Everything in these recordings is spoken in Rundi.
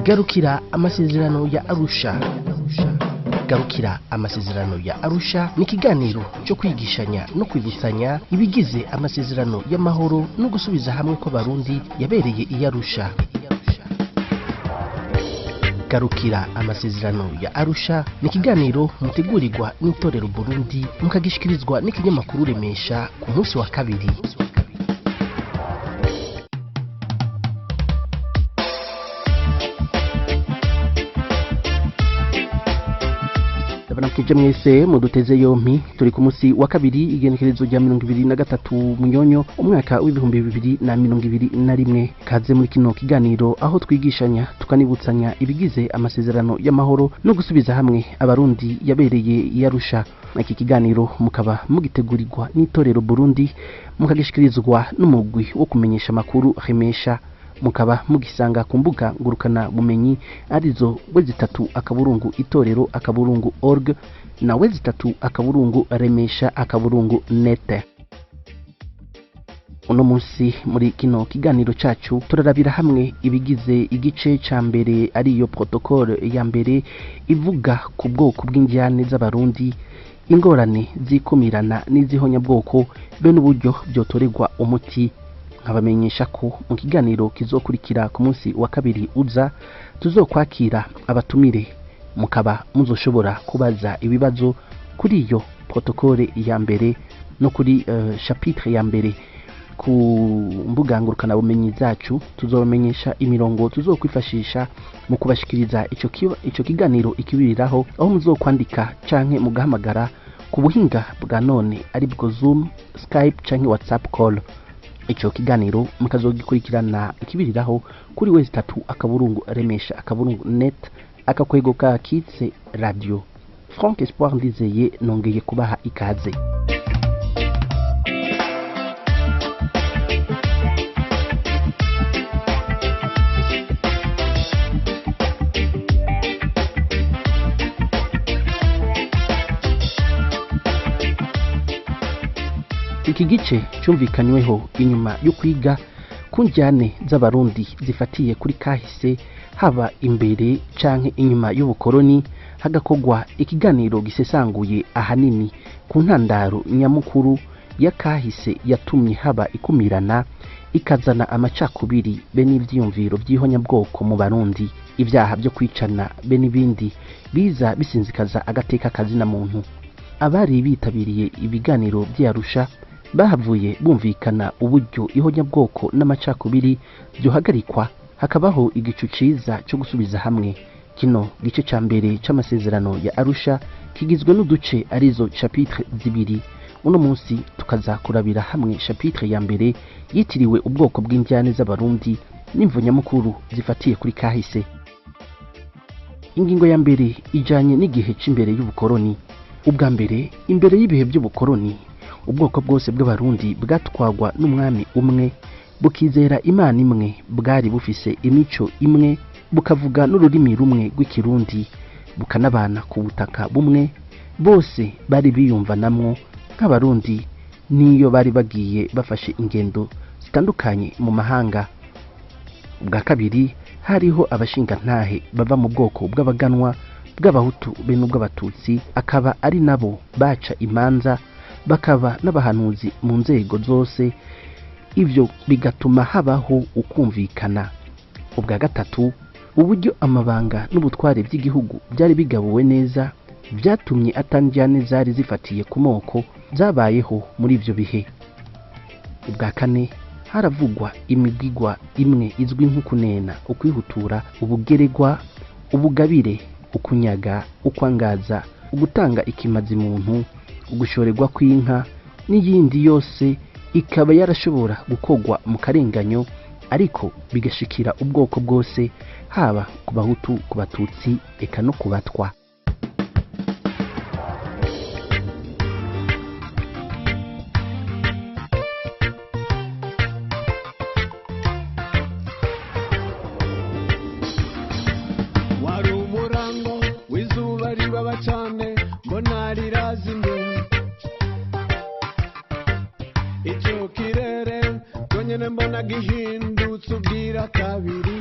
Garukira amasezerano ya Arusha. Garukira amasezerano ya Arusha ni ikiganiro cyo kwigishanya no kwibusanya ibigize amasezerano y'amahoro no gusubiza hamwe kw'Abarundi yabereye i Arusha. Garukira amasezerano ya Arusha ni ikiganiro mutegurirwa n'Itorero Burundi, mukagishikirizwa n'ikinyamakuru Remesha ku munsi wa kabiri. Ndabaramukije mwese muduteze yompi. Turi ku munsi wa kabiri, igenekerezo rya 23 Munyonyo, umwaka w'2021. Kaze muri kino kiganiro aho twigishanya tukanibutsanya ibigize amasezerano y'amahoro no gusubiza hamwe Abarundi yabereye i Arusha. Iki kiganiro mukaba mugitegurirwa n'Itorero Burundi, mukagishikirizwa n'umugwi wo kumenyesha amakuru Remesha, mukaba mugisanga ku mbuga ngurukana bumenyi arizo w3.itorero.org na w3.remesha.net. Uno munsi muri kino kiganiro cacu turarabira hamwe ibigize igice ca mbere, ariyo protocole ya mbere ivuga ku bwoko bw'indyane z'Abarundi, ingorane zikumirana n'izihonyabwoko be n'uburyo byotorerwa umuti. Nkabamenyesha ko mu kiganiro kizokurikira ku munsi wa kabiri uza tuzokwakira abatumire, mukaba muzoshobora kubaza ibibazo kuri iyo protocole ya mbere no kuri chapitre ya mbere. Ku mbuga ngurukanabumenyi zacu tuzobamenyesha imirongo tuzokwifashisha mu kubashikiriza ico kiganiro ikibiriraho, aho muzokwandika canke mugahamagara ku buhinga bwa none aribwo Zoom, Skype canke WhatsApp call. Ico kiganiro mukazogikurikirana ikibiriraho kuri w3.remesha.net akakwego ka kitse radio. Frank Espoir Ndizeye nongeye kubaha ikaze. Iki gice cyumvikanyweho inyuma yo kwiga ku njyane z'Abarundi zifatiye kuri kahise, haba imbere canke inyuma y'ubukoroni, hagakogwa ikiganiro gisesanguye ahanini ku ntandaro nyamukuru ya kahise yatumye haba ikumirana, ikazana amacakubiri be n'ivyiyumviro vy'ihonyabwoko mu Barundi, ibyaha byo kwicana be n'ibindi biza bisinzikaza agateka kazina muntu. Abari bitabiriye ibiganiro vy'Arusha bahavuye bumvikana uburyo ihonyabwoko n'amacakubiri byohagarikwa, hakabaho igicu ciza cyo gusubiza hamwe. Kino gice ca mbere c'amasezerano ya Arusha kigizwe n'uduce arizo chapitre zibiri. Uno munsi tukaza kurabira hamwe chapitre ya mbere yitiriwe ubwoko bw'indyane z'Abarundi n'imvo nyamukuru zifatiye kuri kahise. Ingingo ya mbere ijanye n'igihe c'imbere y'ubukoroni. Ubwa mbere, imbere y'ibihe by'ubukoroni, ubwoko bwose bw'Abarundi bwatwagwa n'umwami umwe, bukizera Imana imwe, bwari bufise imico imwe, bukavuga n'ururimi rumwe rw'Ikirundi, bukanabana ku butaka bumwe. Bose bari biyumvanamwo nk'Abarundi n'iyo bari bagiye bafashe ingendo zitandukanye mu mahanga. Ubwa kabiri, hariho abashingantahe bava mu bwoko bw'abaganwa, bw'Abahutu be n'ubw'Abatutsi, akaba ari nabo baca imanza, bakaba n'abahanuzi mu nzego zose. Ivyo bigatuma habaho ukumvikana. Ubwa gatatu, uburyo amabanga n'ubutware by'igihugu byari bigabuwe neza byatumye atandyane zari zifatiye ku moko zabayeho muri ivyo bihe. Ubwa kane, haravugwa imigigwa imwe izwi nk'ukunena, ukwihutura, ubugeregwa, ubugabire, ukunyaga, ukwangaza, ugutanga ikimazi muntu, ugushorerwa kw'inka n'iyindi yose ikaba yarashobora gukogwa mu karenganyo, ariko bigashikira ubwoko bwose, haba ku Bahutu, ku Batutsi eka no ku Batwa. Wari umurango w'izuba ribaba cyane, mbona rirazimye. Icyo kirere cyonyine mbona gihindutse ubwira kabiri.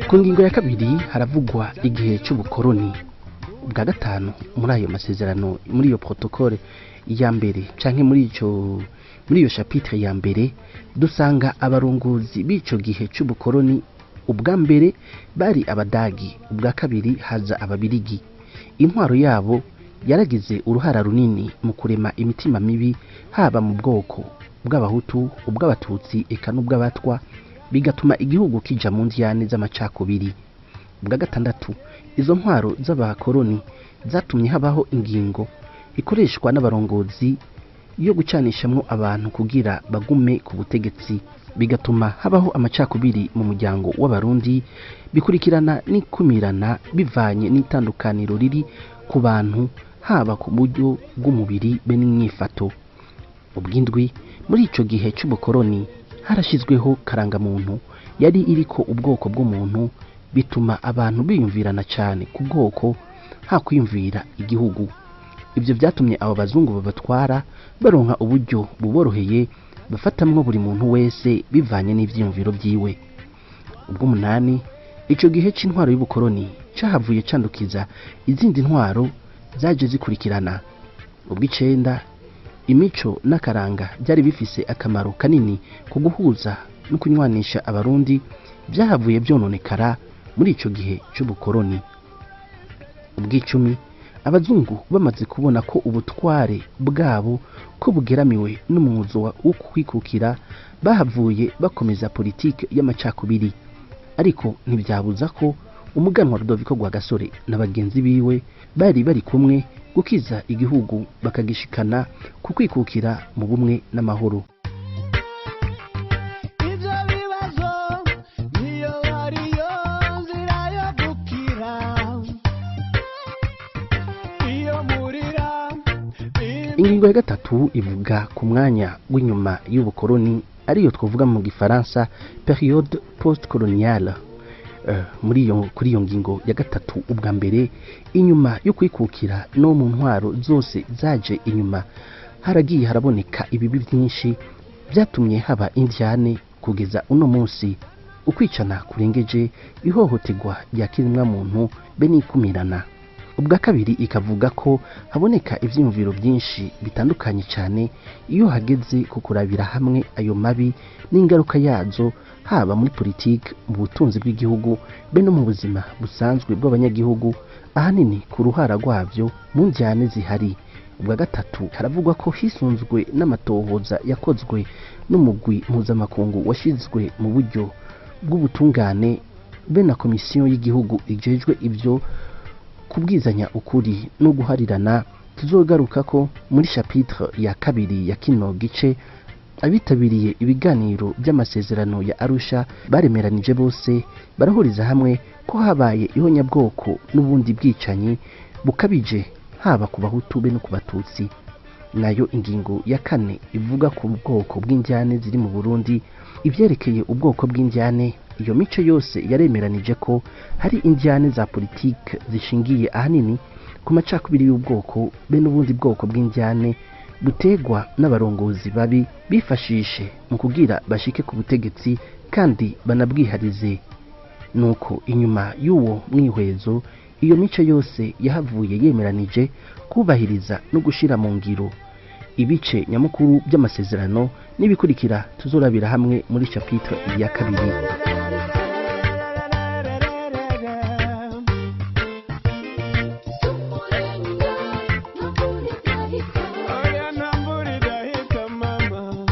Ku ngingo ya kabiri haravugwa igihe cy'ubukoroni. Bwa gatanu muri ayo masezerano, muri iyo protocole ya mbere canke muri iyo chapitre ya mbere, dusanga abarongozi b'ico gihe c'ubukoroni ubwa mbere bari Abadagi, ubwa kabiri haza Ababirigi. Intwaro yabo yaragize uruhara runini mu kurema imitima mibi, haba mu bwoko bw'Abahutu, ubw'Abatutsi, eka n'ubw'Abatwa, bigatuma igihugu kija mu ndyane z'amacakubiri. Ubwa gatandatu, izo ntwaro z'abakoroni zatumye habaho ingingo ikoreshwa n'abarongozi yo gucanishamwo abantu kugira bagume ku butegetsi, bigatuma habaho amacakubiri mu muryango w'Abarundi, bikurikirana n'ikumirana bivanye n'itandukaniro riri ku bantu, haba ku buryo bw'umubiri be n'inyifato. Ubw'indwi, muri ico gihe c'ubukoroni harashizweho karangamuntu yari iriko ubwoko bw'umuntu, bituma abantu biyumvirana cyane ku bwoko ha kwiyumvira igihugu. Ibyo byatumye abo bazungu babatwara baronka uburyo buboroheye bafatamwo buri muntu wese bivanye n'ivyiyumviro vyiwe. Ubw'umunani, ico gihe c'intwaro y'ubukoroni cahavuye candukiza izindi ntwaro zaje zikurikirana. Ubw'icenda, imico n'akaranga byari bifise akamaro kanini ku guhuza no kunywanisha Abarundi byahavuye byononekara muri ico gihe c'ubukoroni. Ubw'icumi, abazungu bamaze kubona ko ubutware bwabo ko bugeramiwe n'umwuzo wo kwikukira, bahavuye bakomeza politike y'amacakubiri. Ariko ntibyabuza ko umuganwa Rudoviko Rwagasore na bagenzi biwe bari bari kumwe gukiza igihugu bakagishikana ku kwikukira mu bumwe n'amahoro. Ibyo bibazo niyo ariyo nzira yo gukira iyo murira. Ingingo ya gatatu ivuga ku mwanya w'inyuma y'ubukoroni, ariyo twavuga mu gifaransa période postcoloniale. Muri iyo kuri iyo ngingo ya gatatu, ubwa mbere, inyuma yo kwikukira no mu ntwaro zose zaje inyuma, haragiye haraboneka ibibi byinshi byatumye haba indyane kugeza uno munsi: ukwicana kurengeje, ihohoterwa rya kiremwamuntu be n'ikumirana. Ubwa kabiri, ikavuga ko haboneka ivyiyumviro byinshi bitandukanye cyane iyo hageze ku kurabira hamwe ayo mabi n'ingaruka yazo, haba muri politiki, mu butunzi bw'igihugu be no mu buzima busanzwe bw'abanyagihugu, ahanini ku ruhara rwabyo mu njyane zihari. Ubwa gatatu, haravugwa ko hisunzwe n'amatohoza yakozwe n'umugwi mpuzamakungu washizwe mu buryo bw'ubutungane be na komisiyo y'igihugu ijejwe ibyo kubwizanya ukuri no guharirana, tuzogaruka ko muri chapitre ya kabiri ya kino gice. Abitabiriye ibiganiro by'amasezerano ya Arusha baremeranije bose, barahuriza hamwe ko habaye ihonyabwoko n'ubundi bwicanyi bukabije, haba ku Bahutu be no ku Batutsi. Nayo ingingo ya kane ivuga ku bwoko bw'indyane ziri mu Burundi. Ibyerekeye ubwoko bw'indyane, iyo mico yose yaremeranije ko hari indyane za politike zishingiye ahanini ku macakubiri y'ubwoko be n'ubundi bwoko bw'indyane butegwa n'abarongozi babi bifashishe mu kugira bashike ku butegetsi kandi banabwiharize. Nuko inyuma y'uwo mwihwezo, iyo mico yose yahavuye yemeranije kubahiriza no gushira mu ngiro ibice nyamukuru by'amasezerano n'ibikurikira tuzorabira hamwe muri chapitre ya kabiri. Oya, nta mvura idahita mama.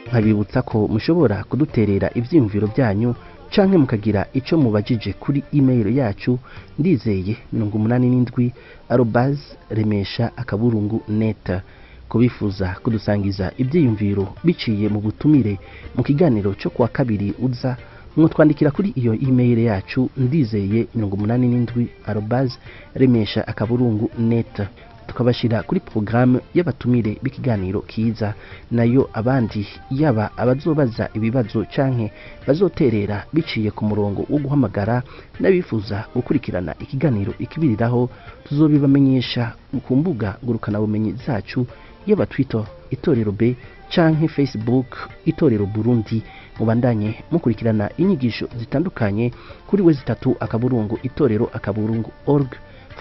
Nkabibutsa ko mushobora kuduterera ivyiyumviro byanyu canke mukagira ico mubajije kuri email yacu ndizeye87@remesha.net. Kubifuza kudusangiza ivyiyumviro biciye mu butumire mu kiganiro cyo kuwa kabiri uza, mwotwandikira kuri iyo email yacu ndizeye87@remesha.net, tukabashira kuri programme y'abatumire b'ikiganiro kiza. Nayo abandi, yaba abazobaza ibibazo canke bazoterera biciye ku murongo wo guhamagara, n'abifuza gukurikirana ikiganiro ikibiriraho, tuzobibamenyesha ku mbuga ngurukanabumenyi zacu, yaba Twitter Itorero B canke Facebook Itorero Burundi. Mubandanye mukurikirana inyigisho zitandukanye kuri www.itorero.org.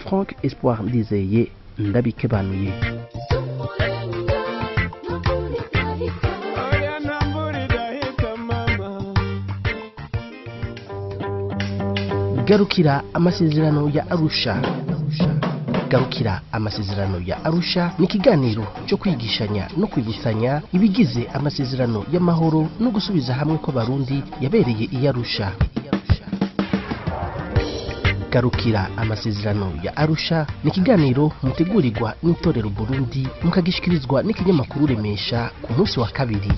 Frank Espoir Ndizeye ndabikebanuye. Oya, ntambura idahita mama. Garukira amasezerano ya Arusha. Garukira amasezerano ya Arusha ni ikiganiro cyo kwigishanya no kwibutsanya ibigize amasezerano y'amahoro no gusubiza hamwe kw'Abarundi yabereye i Arusha. Garukira amasezerano ya Arusha ni ikiganiro mutegurirwa n'Itorero Burundi, mukagishikirizwa n'ikinyamakuru Remesha ku munsi wa kabiri.